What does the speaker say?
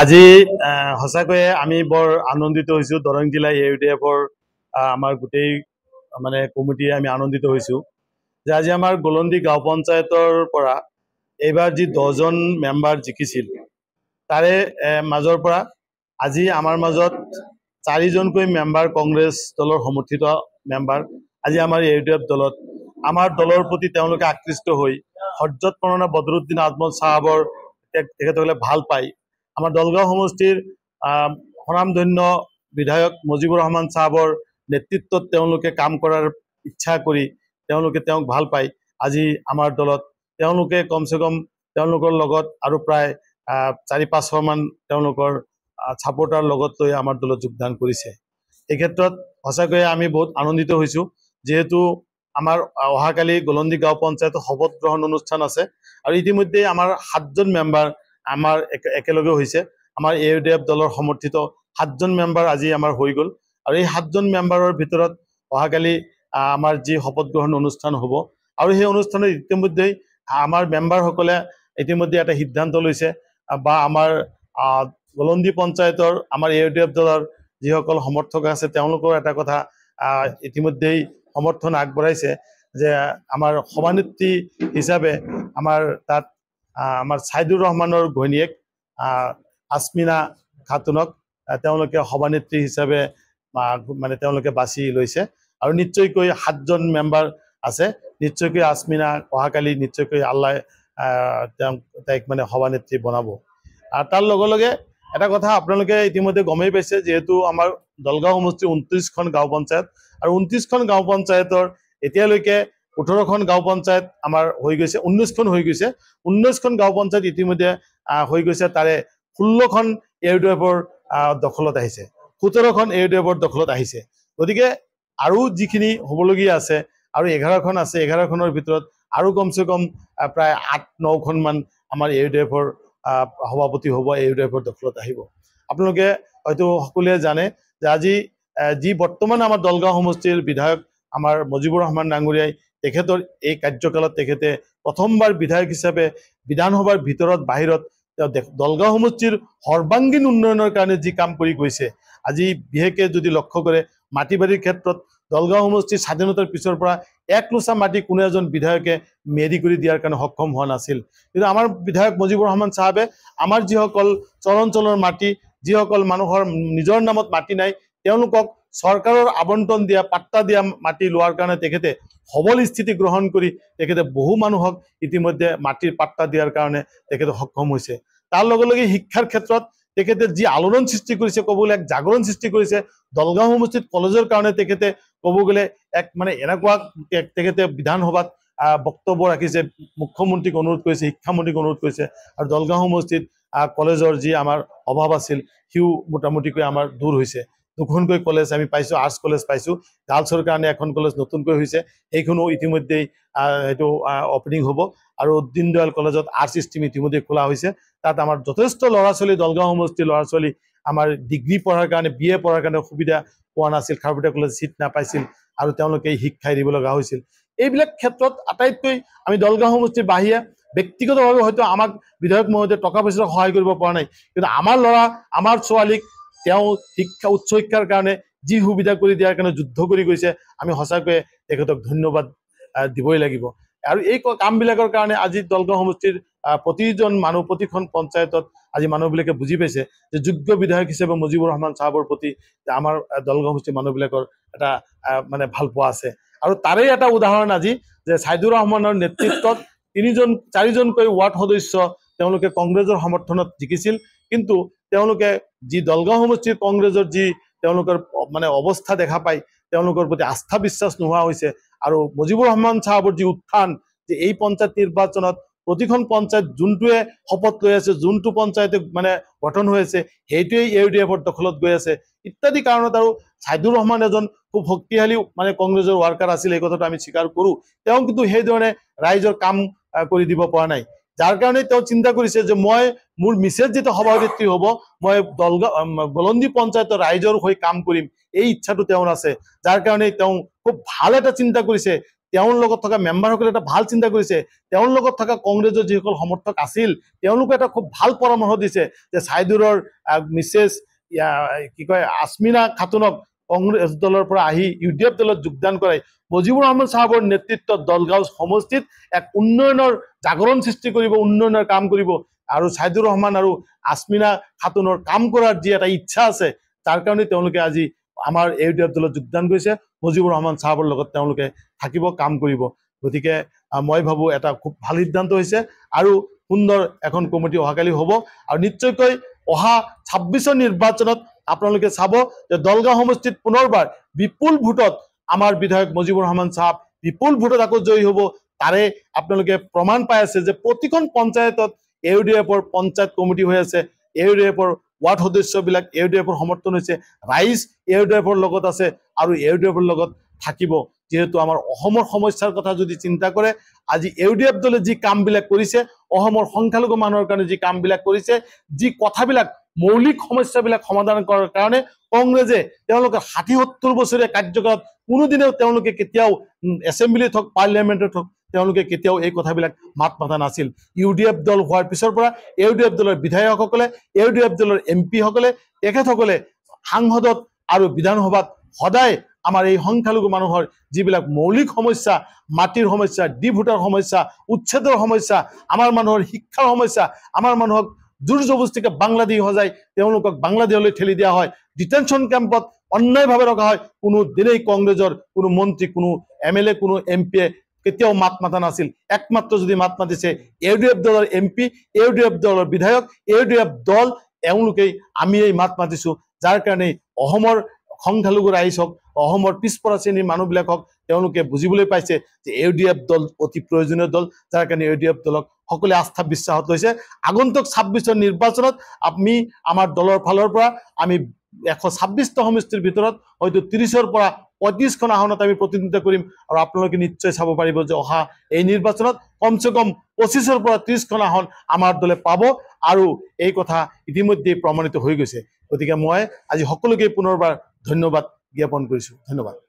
আজি সঁচাকৈয়ে আমি বৰ আনন্দিত হৈছোঁ। দৰং জিলা এ ইউ ডি এফৰ আমাৰ গোটেই মানে কমিটিয়ে আমি আনন্দিত হৈছোঁ যে আজি আমাৰ গোলন্দী গাঁও পঞ্চায়তৰ পৰা এইবাৰ যি 10জন মেম্বাৰ জিকিছিল, তাৰে মাজৰ পৰা আজি আমাৰ মাজত 4জনকৈ মেম্বাৰ কংগ্ৰেছ দলৰ সমৰ্থিত মেম্বাৰ আজি আমাৰ এ ইউ ডি এফ দলত আমাৰ দলৰ প্ৰতি তেওঁলোকে আকৃষ্ট হৈ হজৰত মৌলানা বদৰুদ্দিন আজমল চাহাবৰ তেখেতসকলে ভাল পায় আমাৰ দলগাঁও সমষ্টিৰ সুনামধন্য বিধায়ক মুজিবুৰ ৰহমান চাহাবৰ নেতৃত্বত তেওঁলোকে কাম কৰাৰ ইচ্ছা কৰি তেওঁলোকে তেওঁক ভাল পায় আজি আমাৰ দলত তেওঁলোকে কমচে কম তেওঁলোকৰ লগত আৰু প্ৰায় 400-500মান তেওঁলোকৰ ছাপোৰ্টাৰ লগত লৈ আমাৰ দলত যোগদান কৰিছে। এই ক্ষেত্ৰত সঁচাকৈয়ে আমি বহুত আনন্দিত হৈছোঁ, যিহেতু আমাৰ অহাকালি গোলন্দী গাঁও পঞ্চায়তৰ শপত গ্ৰহণ অনুষ্ঠান আছে আৰু ইতিমধ্যে আমাৰ 7জন মেম্বাৰ আমাৰ একেলগে হৈছে। আমাৰ এ ইউ ডি এফ দলৰ সমৰ্থিত 7জন মেম্বাৰ আজি আমাৰ হৈ গ'ল আৰু এই 7জন মেম্বাৰৰ ভিতৰত অহাকালি আমাৰ যি শপত গ্ৰহণ অনুষ্ঠান হ'ব আৰু সেই অনুষ্ঠানত ইতিমধ্যেই আমাৰ মেম্বাৰসকলে ইতিমধ্যে এটা সিদ্ধান্ত লৈছে বা আমাৰ গোলন্দী পঞ্চায়তৰ আমাৰ এ ইউ ডি এফ দলৰ যিসকল সমৰ্থক আছে তেওঁলোকৰ এটা কথা ইতিমধ্যেই সমৰ্থন আগবঢ়াইছে যে আমাৰ সভানেত্ৰী হিচাপে আমাৰ তাত আমাৰ ছাইদুৰ ৰহমানৰ ঘৈণীয়েক আছমিনা খাতুনক তেওঁলোকে সভানেত্ৰী হিচাপে মানে তেওঁলোকে বাছি লৈছে আৰু নিশ্চয়কৈ 7জন মেম্বাৰ আছে, নিশ্চয়কৈ আছমিনা অহাকালি নিশ্চয়কৈ আল্লাহ তেওঁক তাইক মানে সভানেত্ৰী বনাব। আৰু তাৰ লগে লগে এটা কথা আপোনালোকে ইতিমধ্যে গমেই পাইছে, যিহেতু আমাৰ দলগাঁও সমষ্টিৰ 29খন গাঁও পঞ্চায়ত আৰু 29খন গাঁও পঞ্চায়তৰ এতিয়ালৈকে 18খন গাঁও পঞ্চায়ত আমাৰ হৈ গৈছে, 19খন হৈ গৈছে। 19খন গাঁও পঞ্চায়ত ইতিমধ্যে হৈ গৈছে, তাৰে 16খন এ ইউ ডি এফৰ দখলত আহিছে, 17খন এ ইউ ডি এফৰ দখলত আহিছে। গতিকে আৰু যিখিনি হ'বলগীয়া আছে আৰু 11খন আছে, 11খনৰ ভিতৰত আৰু কমচে কম প্ৰায় 8-9খনমান আমাৰ এ ইউ ডি এফৰ সভাপতি হ'ব, এ ইউ ডি এফৰ দখলত আহিব। আপোনালোকে হয়তো সকলোৱে জানে যে আজি যি বৰ্তমান আমাৰ দলগাঁও সমষ্টিৰ বিধায়ক আমাৰ মুজিবুৰ ৰহমান ডাঙৰীয়াই তেখেতৰ এই কাৰ্যকালত তেখেতে প্ৰথমবাৰ বিধায়ক হিচাপে বিধানসভাৰ ভিতৰত বাহিৰত তেওঁ দলগাঁও সমষ্টিৰ সৰ্বাংগীন উন্নয়নৰ কাৰণে যি কাম কৰি গৈছে, আজি বিশেষকৈ যদি লক্ষ্য কৰে মাটি বাৰীৰ ক্ষেত্ৰত দলগাঁও সমষ্টিৰ স্বাধীনতাৰ পিছৰ পৰা এক লোচা মাটি কোনো এজন বিধায়কে মেৰি কৰি দিয়াৰ কাৰণে সক্ষম হোৱা নাছিল। কিন্তু আমাৰ বিধায়ক মুজিবুৰ ৰহমান চাহাবে আমাৰ যিসকল চৰ অঞ্চলৰ মাটি, যিসকল মানুহৰ নিজৰ নামত মাটি নাই, তেওঁলোকক চৰকাৰৰ আবণ্টন দিয়া পাট্টা দিয়া মাটি লোৱাৰ কাৰণে তেখেতে সবল স্থিতি গ্ৰহণ কৰি তেখেতে বহু মানুহক ইতিমধ্যে মাটিৰ পাট্টা দিয়াৰ কাৰণে তেখেতে সক্ষম হৈছে। তাৰ লগে লগে শিক্ষাৰ ক্ষেত্ৰত তেখেতে যি আলোড়ন সৃষ্টি কৰিছে, ক'ব গ'লে এক জাগৰণ সৃষ্টি কৰিছে। দলগাঁও সমষ্টিত কলেজৰ কাৰণে তেখেতে ক'ব গ'লে এক মানে এনেকুৱা তেখেতে বিধানসভাত বক্তব্য ৰাখিছে, মুখ্যমন্ত্ৰীক অনুৰোধ কৰিছে, শিক্ষামন্ত্ৰীক অনুৰোধ কৰিছে আৰু দলগাঁও সমষ্টিত কলেজৰ যি আমাৰ অভাৱ আছিল সিও মোটামুটিকৈ আমাৰ দূৰ হৈছে। দুখনকৈ কলেজ আমি পাইছোঁ, আৰ্টছ কলেজ পাইছোঁ, গাৰ্লছৰ কাৰণে এখন কলেজ নতুনকৈ হৈছে, সেইখনো ইতিমধ্যেই সেইটো অপেনিং হ'ব। আৰু দীনদয়াল কলেজত আৰ্টছ ষ্ট্ৰীম ইতিমধ্যে খোলা হৈছে, তাত আমাৰ যথেষ্ট ল'ৰা ছোৱালী দলগাঁও সমষ্টিৰ ল'ৰা ছোৱালী আমাৰ ডিগ্ৰী পঢ়াৰ কাৰণে, বি এ পঢ়াৰ কাৰণে সুবিধা পোৱা নাছিল, খাৰুপেটীয়া কলেজ ছিট নাপাইছিল আৰু তেওঁলোকে শিক্ষাই দিব লগা হৈছিল। এইবিলাক ক্ষেত্ৰত আটাইতকৈ আমি দলগাঁও সমষ্টিৰ বাহিৰে ব্যক্তিগতভাৱে হয়তো আমাক বিধায়ক মহোদয়ে টকা পইচাৰ সহায় কৰিব পৰা নাই, কিন্তু আমাৰ ল'ৰা আমাৰ ছোৱালীক তেওঁ শিক্ষা উচ্চ শিক্ষাৰ কাৰণে যি সুবিধা কৰি দিয়াৰ কাৰণে যুদ্ধ কৰি গৈছে, আমি সঁচাকৈয়ে তেখেতক ধন্যবাদ দিবই লাগিব। আৰু এই কামবিলাকৰ কাৰণে আজি দলগাঁও সমষ্টিৰ প্ৰতিজন মানুহ প্ৰতিখন পঞ্চায়তত আজি মানুহবিলাকে বুজি পাইছে যে যোগ্য বিধায়ক হিচাপে মুজিবুৰ ৰহমান চাহাবৰ প্ৰতি আমাৰ দলগাঁও সমষ্টিৰ মানুহবিলাকৰ এটা মানে ভালপোৱা আছে। আৰু তাৰেই এটা উদাহৰণ আজি যে ছাইদুৰ ৰহমানৰ নেতৃত্বত 3-4জনকৈ ৱাৰ্ড সদস্য তেওঁলোকে কংগ্ৰেছৰ সমৰ্থনত জিকিছিল, কিন্তু তেওঁলোকে যি দলগাঁও সমষ্টিৰ কংগ্ৰেছৰ যি তেওঁলোকৰ মানে অৱস্থা দেখা পাই তেওঁলোকৰ প্ৰতি আস্থা বিশ্বাস নোহোৱা হৈছে। আৰু মুজিবুৰ ৰহমান চাহাবৰ যি উত্থান, যে এই পঞ্চায়ত নিৰ্বাচনত প্ৰতিখন পঞ্চায়ত যোনটোৱে শপত লৈ আছে, যোনটো পঞ্চায়তে মানে গঠন হৈ আছে, সেইটোৱেই এ ইউ ডি এফৰ দখলত গৈ আছে ইত্যাদি কাৰণত। আৰু ছাইদুৰ ৰহমান এজন খুব শক্তিশালী মানে কংগ্ৰেছৰ ৱাৰ্কাৰ আছিল, এই কথাটো আমি স্বীকাৰ কৰোঁ। তেওঁ কিন্তু সেইধৰণে ৰাইজৰ কাম কৰি দিব পৰা নাই, যাৰ কাৰণে তেওঁ চিন্তা কৰিছে যে মই মোৰ মিছেছ যেতিয়া সভানেত্ৰী হ'ব, মই দলগাঁও গোলন্দী পঞ্চায়তৰ ৰাইজৰ হৈ কাম কৰিম, এই ইচ্ছাটো তেওঁৰ আছে। যাৰ কাৰণে তেওঁ খুব ভাল এটা চিন্তা কৰিছে। তেওঁৰ লগত থকা মেম্বাৰসকলে এটা ভাল চিন্তা কৰিছে। তেওঁৰ লগত থকা কংগ্ৰেছৰ যিসকল সমৰ্থক আছিল তেওঁলোকে এটা খুব ভাল পৰামৰ্শ দিছে যে ছাইদুৰৰ মিছেছ কি কয় আছমিনা খাতুনক কংগ্ৰেছ দলৰ পৰা আহি ইউ ডি এফ দলত যোগদান কৰাই মুজিবুৰ ৰহমান চাহাবৰ নেতৃত্বত দলগাঁও সমষ্টিত এক উন্নয়নৰ জাগৰণ সৃষ্টি কৰিব, উন্নয়নৰ কাম কৰিব। আৰু ছাইদুৰ ৰহমান আৰু আছমিনা খাতুনৰ কাম কৰাৰ যি এটা ইচ্ছা আছে তাৰ কাৰণে তেওঁলোকে আজি আমাৰ ইউ ডি এফ দলত যোগদান কৰিছে। মুজিবুৰ ৰহমান চাহাবৰ লগত তেওঁলোকে থাকিব, কাম কৰিব। গতিকে মই ভাবোঁ এটা খুব ভাল সিদ্ধান্ত হৈছে আৰু সুন্দৰ এখন কমিটি অহাকালি হ'ব। আৰু নিশ্চয়কৈ অহা 26ৰ নিৰ্বাচনত আপোনালোকে চাব যে দলগাঁও সমষ্টিত পুনৰবাৰ বিপুল ভোটত আমাৰ বিধায়ক মুজিবুৰ ৰহমান চাহাব বিপুল ভোটত আকৌ জয়ী হ'ব। তাৰে আপোনালোকে প্ৰমাণ পাই আছে যে প্ৰতিখন পঞ্চায়তত ইউ ডি এফৰ পঞ্চায়ত কমিটি হৈ আছে, ইউ ডি এফৰ ৱাৰ্ড সদস্যবিলাক ইউ ডি এফৰ সমৰ্থন হৈছে, ৰাইজ ইউ ডি এফৰ লগত আছে আৰু ইউ ডি এফৰ লগত থাকিব। যিহেতু আমাৰ অসমৰ সমস্যাৰ কথা যদি চিন্তা কৰে, আজি ইউ ডি এফ দলে যি কামবিলাক কৰিছে, অসমৰ সংখ্যালঘু মানুহৰ কাৰণে যি কামবিলাক কৰিছে, যি কথাবিলাক মৌলিক সমস্যাবিলাক সমাধান কৰাৰ কাৰণে কংগ্ৰেছে তেওঁলোকৰ 60-70 বছৰীয়া কাৰ্যকালত কোনোদিনেও তেওঁলোকে কেতিয়াও এছেম্বলিত হওক পাৰ্লিয়ামেণ্টত হওক তেওঁলোকে কেতিয়াও এই কথাবিলাক মাত মাতা নাছিল। ইউ ডি এফ দল হোৱাৰ পিছৰ পৰা ইউ ডি এফ দলৰ বিধায়কসকলে, ইউ ডি এফ দলৰ এম পিসকলে, তেখেতসকলে সাংসদত আৰু বিধানসভাত সদায় আমাৰ এই সংখ্যালঘু মানুহৰ যিবিলাক মৌলিক সমস্যা, মাটিৰ সমস্যা, ডি ভোটাৰ সমস্যা, উচ্ছেদৰ সমস্যা, আমাৰ মানুহৰ শিক্ষাৰ সমস্যা, আমাৰ মানুহক জোৰ জবস্তিকে বাংলাদেশী সজাই তেওঁলোকক বাংলাদেশলৈ ঠেলি দিয়া হয়, ডিটেনশ্যন কেম্পত অন্যায়ভাৱে ৰখা হয়, কোনো দিনেই কংগ্ৰেছৰ কোনো মন্ত্ৰী, কোনো এম এল এ, কোনো এম পিয়ে কেতিয়াও মাত মাতা নাছিল। একমাত্ৰ যদি মাত মাতিছে ইউ ডি এফ দলৰ M P, U D F দলৰ বিধায়ক, ইউ ডি এফ দল, এওঁলোকেই আমি এই মাত মাতিছোঁ। যাৰ কাৰণে অসমৰ সংখ্যালঘু ৰাইজ হওক, অসমৰ পিছপৰা শ্ৰেণীৰ মানুহবিলাক হওক, তেওঁলোকে বুজিবলৈ পাইছে যে ইউ ডি এফ দল অতি প্ৰয়োজনীয় দল, যাৰ কাৰণে ইউ ডি এফ দলক সকলোৱে আস্থা বিশ্বাসত লৈছে। আগন্তুক 26ৰ নিৰ্বাচনত আমি আমাৰ দলৰ ফালৰ পৰা আমি 126টা সমষ্টিৰ ভিতৰত হয়তো 30ৰ পৰা 35খন আসনত আমি প্ৰতিদ্বন্দ্বিতা কৰিম। আৰু আপোনালোকে নিশ্চয় চাব পাৰিব যে অহা এই নিৰ্বাচনত কমচে কম 25ৰ পৰা 30খন আসন আমাৰ দলে পাব আৰু এই কথা ইতিমধ্যেই প্ৰমাণিত হৈ গৈছে। গতিকে মই আজি সকলোকে পুনৰবাৰ ধন্যবাদ জ্ঞাপন কৰিছোঁ। ধন্যবাদ।